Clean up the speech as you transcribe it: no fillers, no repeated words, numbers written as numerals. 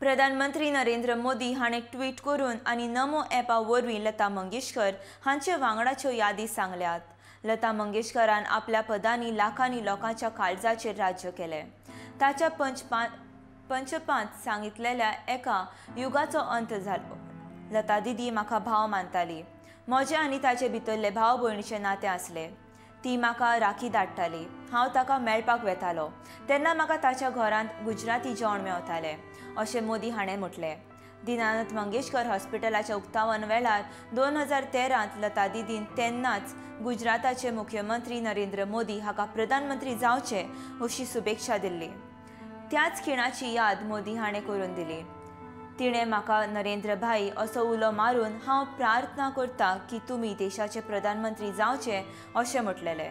प्रधानमंत्री नरेंद्र मोदी हाणें ट्वीट करून आनी नमो ॲपा वरवीं लता मंगेशकर हांचे वांगडाच्यो यादी सांगल्यात. लता मंगेशकरान आपल्या पदांनी लाखांनी लोकांच्या काळजाचेर राज्य केलें. ताच्या पंचपांत सांगितलेल्या एका युगाचो अंत जालो. लता दिदी म्हाका भाव मानताली. म्हजें आनी ताचे भितरले भाव भयणीचें नातें आसलें. ती म्हाका राखी धाडटाली. हांव ताका मेळपाक वेतालो तेन्ना म्हाका ताच्या घरांत गुजराती जेवण मेवतालें अशें मोदी हाणें म्हटलें. दीनानाथ मंगेशकर हॉस्पिटलाच्या उक्तावण वेळार 2013 लता दिदीन तेन्नाच गुजराताचे मुख्यमंत्री नरेंद्र मोदी हाका प्रधानमंत्री जावचे अशी शुभेच्छा दिल्ली. त्याच खिणाची याद मोदी हाणें करून दिली. तिणें म्हाका नरेंद्र भाई असो उलो मारून हांव प्रार्थना करता की तुमी देशाचे प्रधानमंत्री जावचे अशें म्हटलेलें.